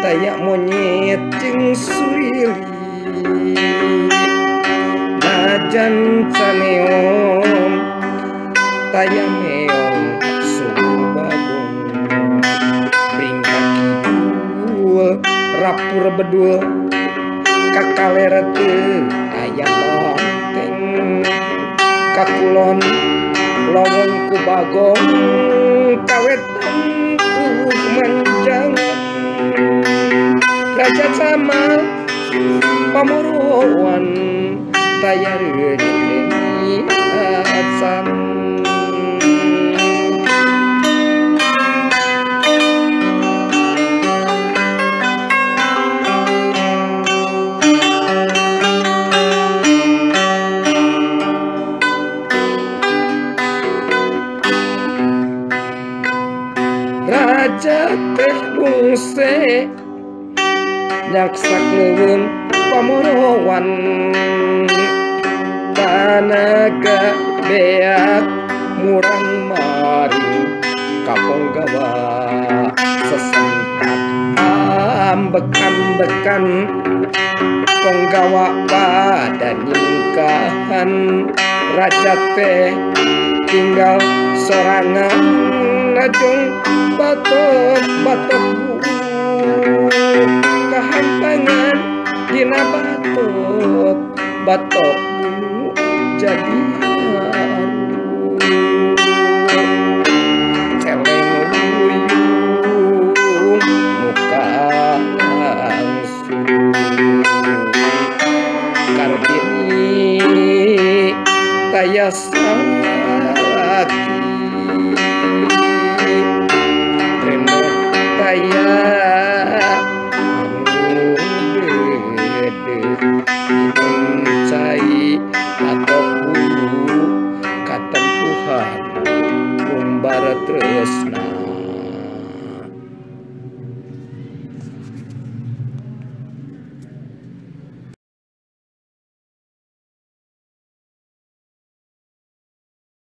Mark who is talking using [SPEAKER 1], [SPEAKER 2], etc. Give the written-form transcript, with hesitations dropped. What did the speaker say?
[SPEAKER 1] Taya monyet jeung surili najan caneom taya meong suhu bagong bringka kidul rapur bedul kakalera teu aya lonteng kakulon lowong ku bagong kawetan tuh manjangan raja sama pamuruan taya reuni acan. Raja teh bungse nyaksak leuweung pamorowan tanaga beak murang maring kaponggawa sesentak ambek-ambekan ponggawa pada nyingkahan raja teh tinggal sorangan najong batok-batok kahampangan dina batok batok bulu jadi haru celeng wuyung muka langsung.